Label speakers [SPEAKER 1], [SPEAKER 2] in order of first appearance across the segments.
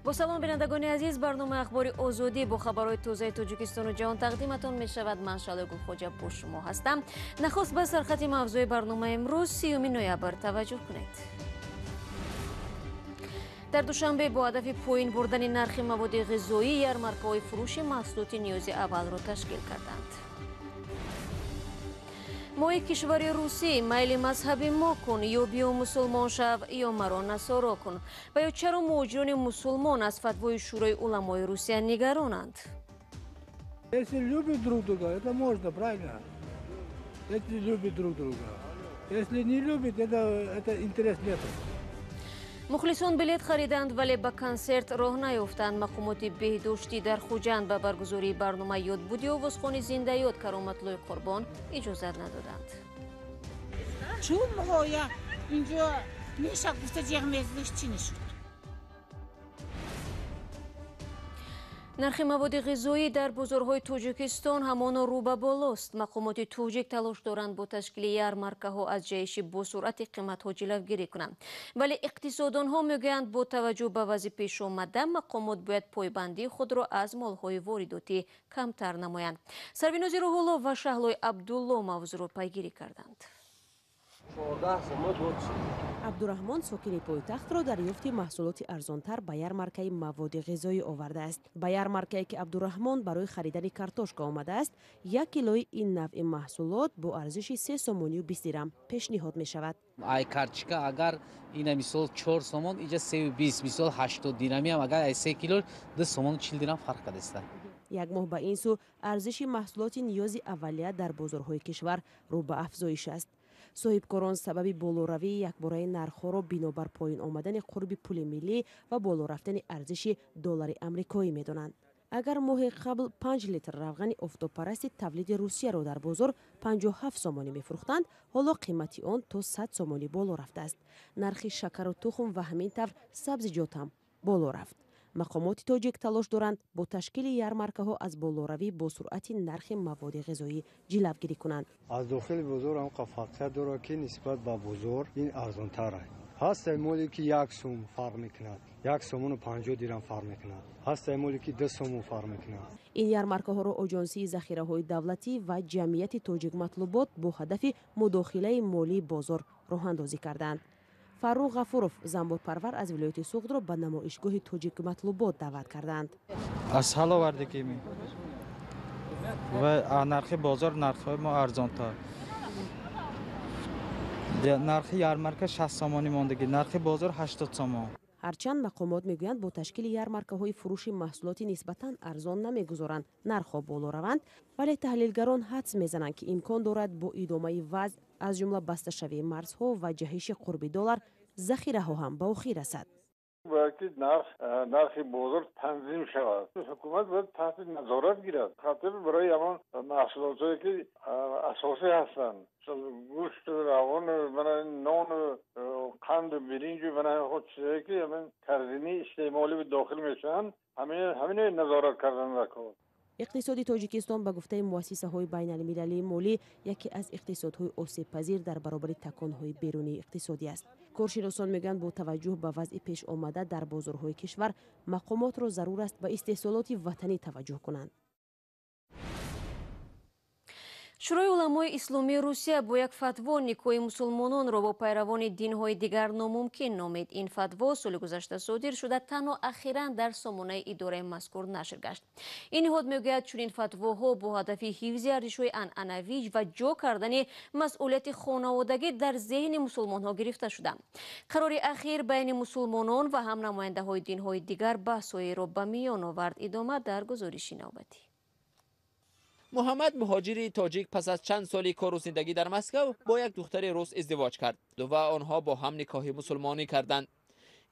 [SPEAKER 1] Бо салом, бинандагони азиз, барномаи Ахбори Озодӣ бо хабарҳои тозаи Тоҷикистону ҷаҳон тақдиматон мешавад. Ман Шаълои Гулхоҷа бо шумо ҳастам. Нахуст ба сархати мавзӯи барномаи имрӯз, 30 ноябр, таваҷҷӯҳ кунед. Дар Душанбе бо ҳадафи поин бурдани нархи маводи ғизоӣ ярмаркаҳои фурӯши маҳсулоти ниёзи аввалро ташкил карданд. Моҳи кишвари Русӣ майли мазҳаби мо кун, ё биё мусулмон шав, ё маро насоро кун. Ва ё чаро муҳоҷирони мусулмон аз фатвои Шӯрои уламои Русия нигаронанд?
[SPEAKER 2] Если любят друг друга, это можно, правильно? Если любят друг друга. Если не любят, это интерес нет.
[SPEAKER 1] Мухлисон билет хариданд, вале ба консерт роҳ наёфтанд. Мақомоти беҳдоштӣ дар Хуҷанд ба баргузории барномаи ёдбуди овозхони зиндаёд Кароматлои Қурбон иҷозат надоданд.
[SPEAKER 3] Чун моя инҷо меша гуфта ҷеғ мезадиш, чӣ нишуд?
[SPEAKER 1] Нархи маводи ғизоӣ дар бозорҳои Тоҷикистон ҳамоно рӯ ба болост. Мақомоти тоҷик талош доранд бо ташкили ярмаркаҳо аз ҷаҳиши босуръати қиматҳо ҷилавгирӣ кунанд. Вале иқтисодонҳо мегӯянд, бо таваҷҷӯҳ ба вазъи пешомада мақомот бояд пойбандии худро аз молҳои воридотӣ камтар намоянд. Сарвинози Рӯҳулло ва Шаҳлои Абдулло мавзӯъро пайгирӣ карданд.
[SPEAKER 4] Абдураҳмон сокини пойтахтро дарёфти маҳсулоти арзонтар ба ярмаркаи маводи ғизоӣ овардааст. Ба ярмаркае ки Абдураҳмон барои харидани картошка омадааст, як килои ин навъи маҳсулот бо арзиши 3 сомонию 20 дирам пешниҳод мешавад.
[SPEAKER 5] Ай карточка агар ина мисол 4 сомон, иҷа 3,20, мисол 80 дирамиам агар ай 3 кило 2 сомону 40 дирам фарқ кардааст.
[SPEAKER 4] Як моҳ ба ин сӯ арзиши маҳсулоти ниёзи аввалия дар бозорҳои кишвар рӯ ба афзоиш аст. Соҳибкорон сабаби болоравии якбораи нархҳоро бинобар поин омадани қурби пули миллӣ ва боло рафтани арзиши доллари амрикоӣ медонанд. Агар моҳи қабл 5 литр равғани офтобпарасти тавлиди Русияро дар бозор 57 сомонӣ мефурӯхтанд, ҳоло қимати он то 100 сомонӣ боло рафтааст. Нархи шакару тухм ва ҳамин тавр сабзиҷот ҳам боло рафт. Мақомоти тоҷик талош доранд бо ташкили ярмаркаҳо аз болоравӣ бо суръати нархи маводи ғизоӣ ҷилавгирӣ кунанд.
[SPEAKER 6] Аз дохили бозор ҳам фарқият дорад, ки нисбат ба бозор ин арзонтар аст. Ҳастае моле ки 1 сум фарқ мекунад, 1 сомону 50 дирам фарқ мекунад, ҳастае моле ки 2 сомон фарқ мекунад.
[SPEAKER 4] Ин ярмаркаҳоро Оҷонсии захираҳои давлатӣ ва ҷамъияти Тоҷик Матлубот бо ҳадафи мудохилаи молии бозор роҳандозӣ карданд. Фаррух Ғафуров занборпарвар аз вилояти Суғдро ба намоишгоҳи Тоҷик Матлубот даъват карданд.
[SPEAKER 7] Аз ҳал овардагӣ ва нархи бозор нархҳои мо арзонтар. Нархи ярмарка 60 сомонӣ мондагӣ, нархи бозор 80 сомон.
[SPEAKER 4] Ҳарчанд мақомот мегӯянд, бо ташкили ярмаркаҳои фурӯши маҳсулоти нисбатан арзон намегузоранд нархҳо боло раванд, вале таҳлилгарон ҳадс мезананд, ки имкон дорад бо идомаи вазъ, аз ҷумла басташавии марзҳо ва ҷаҳиши қурби доллар, захираҳо ҳам ба охир расад.
[SPEAKER 8] Бояд ки нархи бозор танзим шавад. Ҳукумат бояд таҳти назорат гирад, хотир барои ҳамон маҳсулотҳое ки асосӣ ҳастанд, гӯшту равғану нону қанду биринҷу худ чизое ки ҳамин корзини истеъмолӣ дохил мешаванд, ҳамино назорат кардан даркор.
[SPEAKER 4] Иқтисоди Тоҷикистон ба гуфтаи муассисаҳои байналмилалии молӣ яке аз иқтисодҳои осебпазир дар баробари таконҳои берунии иқтисодӣ аст. Коршиносон мегӯянд, бо таваҷҷӯҳ ба вазъи пешомада дар бозорҳои кишвар мақомотро зарур аст ба истеҳсолоти ватанӣ таваҷҷӯҳ кунанд.
[SPEAKER 1] Шӯрои уламои исломии Русия бо як фатво никоҳи мусулмононро бо пайравони динҳои дигар номумкин номид. Ин фатво соли гузашта содир шуда, танҳо ахиран дар сомонаи идораи мазкур нашр гашт. Ин ниҳод мегӯяд, чунин фатвоҳо бо ҳадафи ҳифзи арзишҳои анъанавӣ ва ҷо кардани масъулияти хонаводагӣ дар зеҳни мусулмонҳо гирифта шуданд. Қарори ахир байни мусулмонон ва ҳам намояндаҳои динҳои дигар баҳсҳоеро ба миён овард. Идома дар гузориши навбатӣ.
[SPEAKER 9] Муҳаммад муҳоҷири тоҷик пас аз чанд соли кору зиндагӣ дар Москав бо як духтари рус издивоҷ кард ва онҳо бо ҳам никоҳи мусулмонӣ карданд.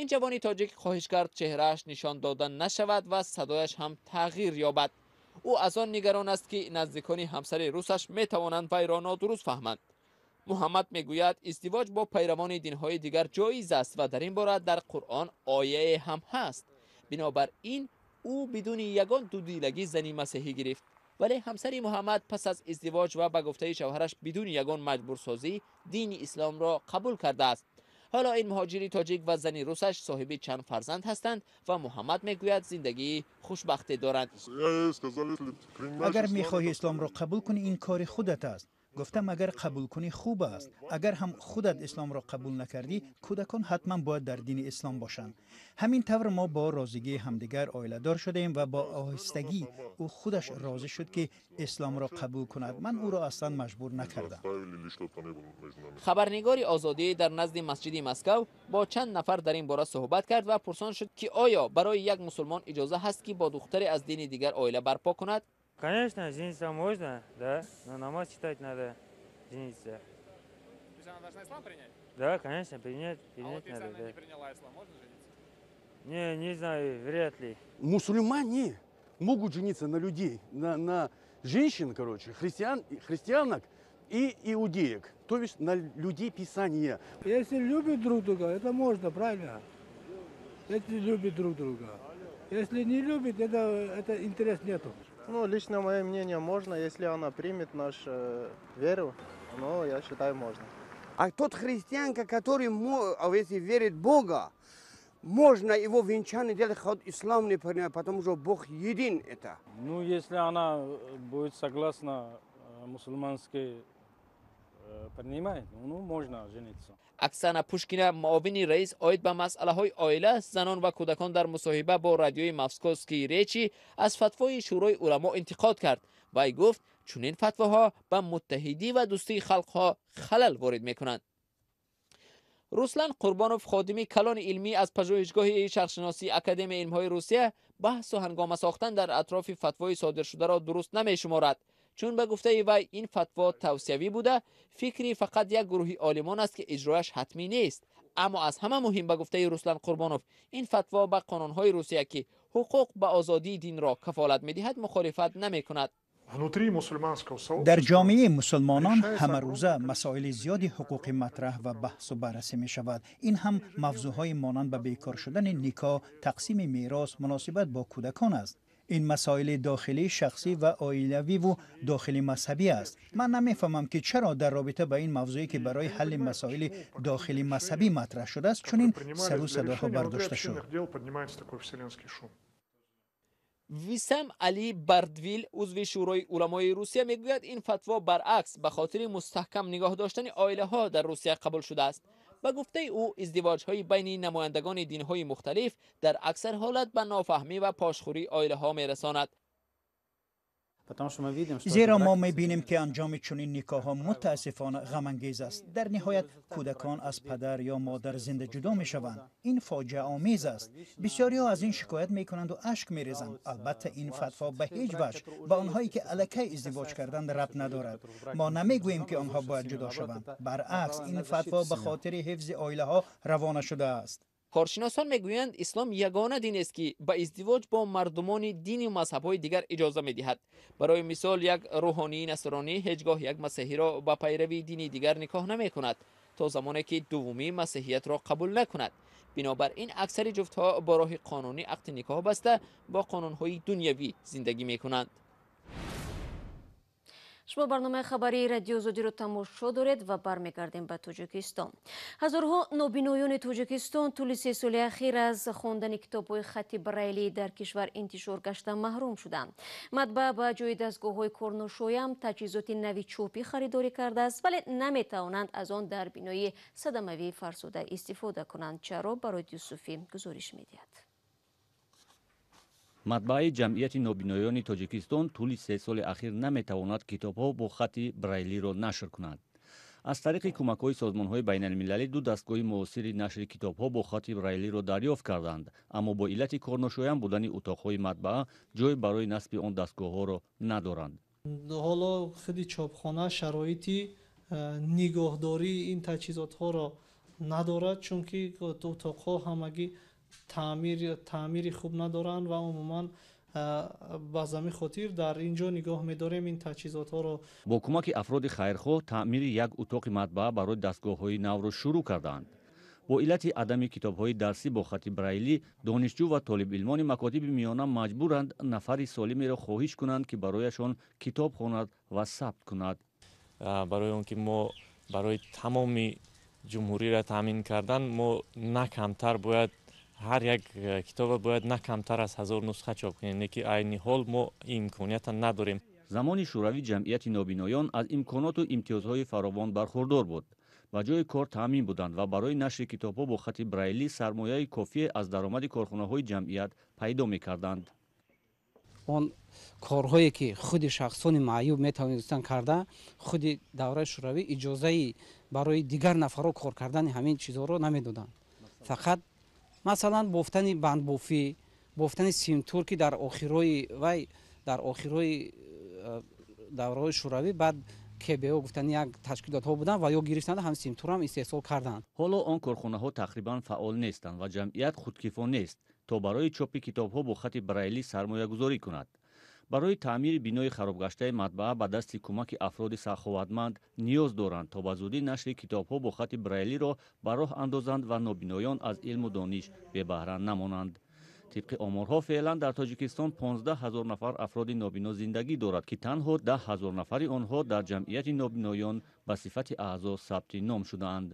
[SPEAKER 9] Ин ҷавони тоҷик хоҳиш кард чеҳрааш нишон дода нашавад ва садояш ҳам тағйир ёбад. Ӯ аз он нигарон аст, ки наздикони ҳамсари русаш метавонанд вайро нодуруст фаҳманд. Муҳаммад мегӯяд, издивоҷ бо пайравони динҳои дигар ҷоиз аст ва дар ин бора дар Қуръон ояе ҳам ҳаст. Бинобар ин ӯ бидуни ягон дудилагӣ зани масеҳӣ гирифт. Вале ҳамсари Муҳаммад пас аз издивоҷ ва ба гуфтаи шавҳараш бидуни ягон маҷбурсозӣ дини исломро қабул кардааст. Ҳоло ин муҳоҷири тоҷик ва зани русаш соҳиби чанд фарзанд ҳастанд ва Муҳаммад мегӯяд, зиндагии хушбахте доранд.
[SPEAKER 10] Агар мехоҳӣ исломро қабул кунӣ, ин кори худат аст. Гуфтам, агар қабул кунӣ, хуб аст. Агар ҳам худат исломро қабул накардӣ, кӯдакон ҳатман бояд дар дини ислом бошанд. Ҳамин тавр мо бо розигии ҳамдигар оиладор шудаем ва бо оҳистагӣ ӯ худаш розӣ шуд, ки исломро қабул кунад. Ман ӯро аслан маҷбур накардам.
[SPEAKER 9] Хабарнигори Озодӣ дар назди масҷиди Москав бо чанд нафар дар ин бора суҳбат кард ва пурсон шуд, ки оё барои як мусулмон иҷоза ҳаст, ки бо духтаре аз дини дигар оила барпо кунад?
[SPEAKER 11] Конечно, жениться можно, да, но намаз читать надо, жениться.
[SPEAKER 12] То есть она должна ислам принять?
[SPEAKER 11] Да, конечно, принять
[SPEAKER 12] А вот если
[SPEAKER 11] надо,
[SPEAKER 12] она
[SPEAKER 11] да.
[SPEAKER 12] не приняла ислам, можно жениться?
[SPEAKER 11] Не знаю, вряд ли.
[SPEAKER 13] Мусульмане могут жениться на людей, на женщин, короче, христиан, христианок и иудеек, то есть на людей Писания.
[SPEAKER 2] Если любят друг друга, это можно, правильно? Если любят друг друга. Если не любят, это интерес нету.
[SPEAKER 14] Ну, лично мое мнение, можно, если она примет нашу веру, но я считаю, можно.
[SPEAKER 15] А тот христианка, который, если верит в Бога, можно его венчание делать, хоть ислам не принимает, потому что Бог един это.
[SPEAKER 16] Ну, если она будет согласна мусульманской принимает, ну, можно жениться.
[SPEAKER 9] Оксана Пушкина, муовини раис оид ба масъалаҳои оила, занон ва кӯдакон, дар мусоҳиба бо радиои «Московские речи» аз фатвои Шӯрои уламо интиқод кард. Вай гуфт, чунин фатвоҳо ба муттаҳидӣ ва дӯстии халқҳо халал ворид мекунанд. Руслан Қурбонов, ходими калони илмӣ аз Пажӯҳишгоҳи шарқшиносии Академияи илмҳои Русия, баҳсу ҳангома сохтан дар атрофи фатвои содиршударо дуруст намешуморад, чун ба гуфтаи вай, ин фатво тавсиявӣ буда, фикри фақат як гурӯҳи олимон аст, ки иҷрояш ҳатмӣ нест. Аммо аз ҳама муҳим, ба гуфтаи Руслан Қурбонов, ин фатво ба қонунҳои Русия, ки ҳуқуқ ба озодии динро кафолат медиҳад, мухолифат намекунад.
[SPEAKER 10] Дар ҷомеаи мусулмонон ҳамарӯза масоили зиёди ҳуқуқӣ матраҳ ва баҳсу баррасӣ мешавад. Ин ҳам мавзӯъҳои монанд ба бекор шудани никоҳ, тақсими мерос, муносибат бо кӯдакон аст. Ин масоили дохилӣ, шахсӣ ва оилавиву дохили мазҳабӣ аст. Ман намефаҳмам, ки чаро дар робита ба ин мавзӯе, ки барои ҳалли масоили дохили мазҳабӣ матраҳ шудааст, чунин сару садоҳо бардошта шуд.
[SPEAKER 9] Висам Али Бардвил, узви Шӯрои уламои Русия, мегӯяд, ин фатво баръакс ба хотири мустаҳкам нигоҳ доштани оилаҳо дар Русия қабул шудааст. Ба гуфтаи ӯ, издивоҷҳои байни намояндагони динҳои мухталиф дар аксар ҳолат ба нофаҳмӣ ва пошхӯрии оилаҳо мерасонад.
[SPEAKER 10] Зеро мо мебинем, ки анҷоми чунин никоҳҳо мутаассифона ғамангез аст. Дар ниҳоят кӯдакон аз падар ё модар зинда ҷудо мешаванд. Ин фоҷиаомез аст. Бисёриҳо аз ин шикоят мекунанду ашк мерезанд. Албатта, ин фатво ба ҳеҷ ваҷҳ ба онҳое, ки аллакай издивоҷ карданд, рабт надорад. Мо намегӯем, ки онҳо бояд ҷудо шаванд. Баръакс, ин фатво ба хотири ҳифзи оилаҳо равона шудааст.
[SPEAKER 9] Коршиносон мегӯянд, ислом ягона динест, ки ба издивоҷ бо мардумони дину мазҳабҳои дигар иҷоза медиҳад. Барои мисол, як рӯҳонии насронӣ ҳеҷ гоҳ як масеҳиро ба пайравии дини дигар никоҳ намекунад, то замоне ки дуввумӣ масеҳиятро қабул накунад. Бинобар ин, аксари ҷуфтҳо бо роҳи қонунӣ ақди никоҳ баста, бо қонунҳои дунявӣ зиндагӣ мекунанд.
[SPEAKER 1] Шумо барномаи хабарии Радио Озодиро тамошо доред ва бармегардем ба Тоҷикистон. Ҳазорҳо нобиноёни Тоҷикистон тӯли 3 соли ахир аз хондани китобҳои хатти брайлӣ дар кишвар интишор гашта маҳрум шуданд. Матбаа ба ҷои дастгоҳҳои корношоям таҷҳизоти нави чопӣ харидорӣ кардааст, вале наметавонанд аз он дар бинои садамавии фарсуда истифода кунанд. Чаро, Барои Юсуфӣ гузориш медиҳад.
[SPEAKER 17] Матбааи Ҷамъияти нобиноёни Тоҷикистон тӯли 3 соли ахир наметавонад китобҳо бо хатти брайлиро нашр кунад. Аз тариқи кӯмакҳои созмонҳои байналмилалӣ ду дастгоҳи муосири нашри китобҳо бо хатти брайлиро дарёфт карданд, аммо бо иллати корношоям будани утоқҳои матбаа ҷой барои насби он дастгоҳҳоро надоранд.
[SPEAKER 18] Ҳоло худи чопхона шароити нигоҳдории ин таҷҳизотҳоро надорад, чунки утоқҳо ҳамагӣ таъмири хуб надоранд ва умуман ба замин хотир дар ин ҷо нигоҳ медорем ин таҷҳизотҳоро.
[SPEAKER 17] Бо кӯмаки афроди хайрхоҳ таъмири як утоқи матбаа барои дастгоҳҳои навро шурӯъ карданд. Бо иллати адами китобҳои дарсӣ бо хатти брайлӣ, донишҷӯ ва толибилмони макотиби миёна маҷбуранд нафари солимеро хоҳиш кунанд, ки барояшон китоб хонад ва сабт кунад.
[SPEAKER 19] Барои он ки мо барои тамоми ҷумҳуриро таъмин кардан мо на камтар бояд ҳар як китобро бояд на камтар аз 1000 нусха чоп кунем, не ки айни ҳол мо имконията надорем.
[SPEAKER 17] Замони шӯравӣ ҷамъияти нобиноён аз имконоту имтиёзҳои фаровон бархурдор буд, ба ҷои кор таъмин буданд ва барои нашри китобҳо бо хати брайлӣ сармояи кофие аз даромади корхонаҳои ҷамъият пайдо мекарданд.
[SPEAKER 20] Он корҳое ки худи шахсони маъюб метавонистанд карда, худи давраи шӯравӣ иҷозаи барои дигар нафарҳо кор кардани ҳамин чизҳоро намедоданд. Фақат масалан бофтани бандбофӣ, бофтани симтур, ки дар охирҳои вай, дар охирҳои давраҳои шӯравӣ баъд КБО гуфтани як ташкилотҳо буданд ва ё гирифтанд, ҳам симтурам истеҳсол карданд.
[SPEAKER 17] Ҳоло он корхонаҳо тақрибан фаъол нестанд ва ҷамъият худкифо нест то барои чопи китобҳо бо хати брайлӣ сармоягузорӣ кунад. Барои таъмири бинои харобгаштаи матбаа ба дасти кӯмаки афроди саховатманд ниёз доранд то ба зудӣ нашри китобҳо бо хати брайлиро ба роҳ андозанд ва нобиноён аз илму дониш бебаҳра намонанд. Тибқи оморҳо феълан дар Тоҷикистон 15 000 нафар афроди нобино зиндагӣ дорад, ки танҳо 10 000 нафари онҳо дар ҷамъияти нобиноён ба сифати аъзо сабти ном шудаанд.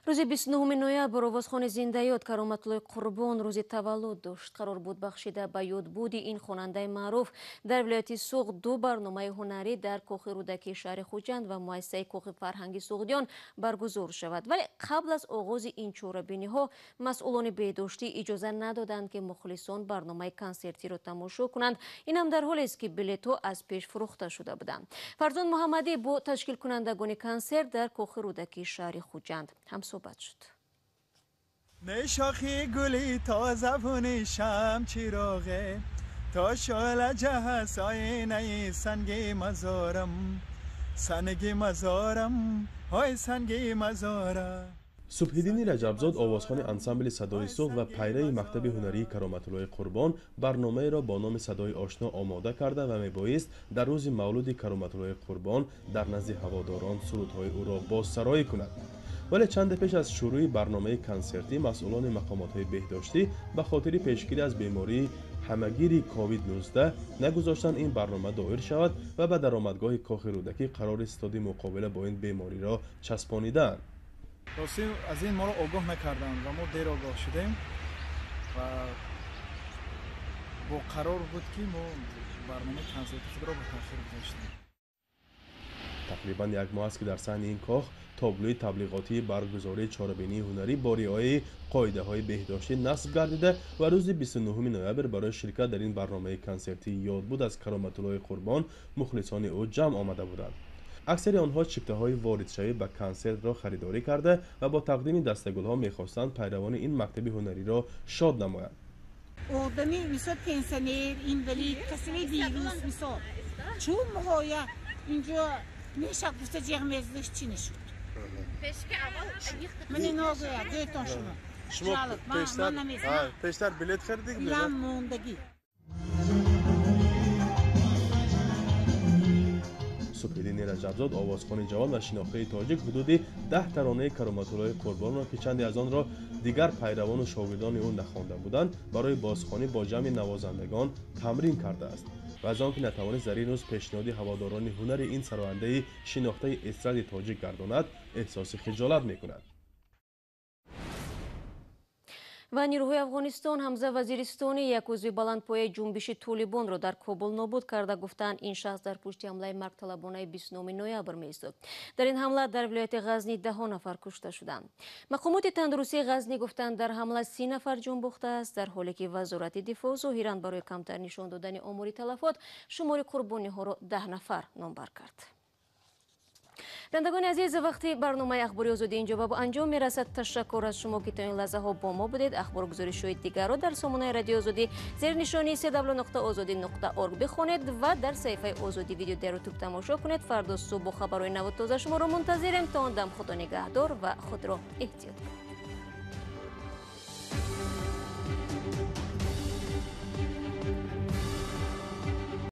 [SPEAKER 1] Рӯзи 29 ноябр овозхони зиндаёд Кароматуллои Қурбон рӯзи таваллуд дошт. Қарор буд бахшида ба ёдбуди ин хонандаи маъруф дар вилояти Суғд ду барномаи ҳунарӣ дар Кохи Рӯдакии шаҳри Хуҷанд ва муассисаи Кохи фарҳанги Суғдиён баргузор шавад. Вале қабл аз оғози ин чорабиниҳо масъулони беҳдоштӣ иҷоза надоданд, ки мухлисон барномаи консертиро тамошо кунанд. Ин ҳам дар ҳолест, ки билетҳо аз пеш фурӯхта шуда буданд. Фарзон Муҳаммадӣ бо ташкилкунандагони консерт дар Кохи Рӯдакии шаҳри Хуҷанд ҳамсӯҳбат шуд.
[SPEAKER 21] Нешохи гули тоза шам чироғе то шола ҷаҳасоинаи санги мазорам, санги мазорам, ҳой санги мазорам.
[SPEAKER 22] Субҳиддини Раҷабзод, овозхони ансамбли Садои Суғд ва пайрави мактаби ҳунарии Кароматуллои Қурбон, барномаеро бо номи Садои Ошно омода карда ва мебоист дар рӯзи мавлуди Кароматуллои Қурбон дар назди ҳаводорон сурудҳои ӯро бозсароӣ кунад. Вале чанде пеш аз шурӯи барномаи консертӣ масъулони мақомотҳои беҳдоштӣ ба хотири пешгирӣ аз бемории ҳамагири COVID-19 нагузоштанд ин барнома доир шавад ва ба даромадгоҳи Кохи Рӯдакӣ қарори ситоди муқобила бо ин бемориро часпонидаанд.
[SPEAKER 23] Рости аз ин моро огоҳ накарданд ва мо дер огоҳ шудем ва бо қарор буд, ки мо барномаи консерти худро ба таъхир гузоштем.
[SPEAKER 22] Тақрибан як моҳ аст, ки дар саҳни ин кох таблои таблиғотии баргузории чорабинии ҳунарӣ бо риояи қоидаҳои беҳдоштӣ насб гардида ва рӯзи 29 ноябр барои ширкат дар ин барномаи консертии ёдбуд аз Кароматуллои Қурбон мухлисони ӯ ҷамъ омада буданд. Аксари онҳо чиптаҳои воридшавӣ ба консертро харидорӣ карда ва бо тақдими дастагулҳо мехостанд пайравони ин мактаби ҳунариро шод намоянд.
[SPEAKER 3] Одами мисол пенсионер, инвалид, касали вирус, мисол чун моҳоя инҷо мешак гуфта ҷеғ мезадаш, чӣ нашуд? Мани ногӯя гӯйтон шумо.
[SPEAKER 14] Шумо пештар билет харидед?
[SPEAKER 3] Илам мондагӣ.
[SPEAKER 22] Субҳиддини Раҷабзод, овозхони ҷавон ва шинохтаи тоҷик, ҳудуди 10 таронаи Кароматуллои Қурбонро, ки чанде аз онро дигар пайравону шогирдони ӯ нахонда буданд, барои бозхонӣ бо ҷамъи навозандагон тамрин кардааст ва аз он ки натавонист дар ин рӯз пешниҳоди ҳаводорони ҳунари ин сарояндаи шинохтаи эстради тоҷик гардонад, эҳсоси хиҷолат мекунад.
[SPEAKER 1] Ва нирӯҳои Афғонистон Ҳамза Вазиристони, як узви баландпояи ҷунбиши Толибонро дар Кобул нобуд карда гуфтанд, ин шахс дар пушти ҳамлаи маргталабонаи 29 ноябр меистод. Дар ин ҳамла дар вилояти Ғазни даҳо нафар кушта шуданд. Мақомоти тандурустии Ғазни гуфтанд, дар ҳамла 30 нафар ҷон бохтааст, дар ҳоле ки Вазорати дифоъ зоҳиран барои камтар нишон додани омори талафот шумори қурбониҳоро 10 нафар номбар кард. Бинандагони азиз, вақти барномаи Ахбори Озодӣ инҷо ба анҷом мерасад. Ташаккур аз шумо, ки то ин лаҳзаҳо бо мо будед. Ахбору гузоришҳои дигарро дар сомонаи Радиои Озодӣ зери нишонии cw.ozodi.org бихонед ва дар саҳифаи Озодӣ видео дар Ютуб тамошо кунед. Фардо субҳ бо хабарҳои наву тоза шуморо мунтазирем. То он дам Худо нигаҳдор ва худро эҳтиёт кунед.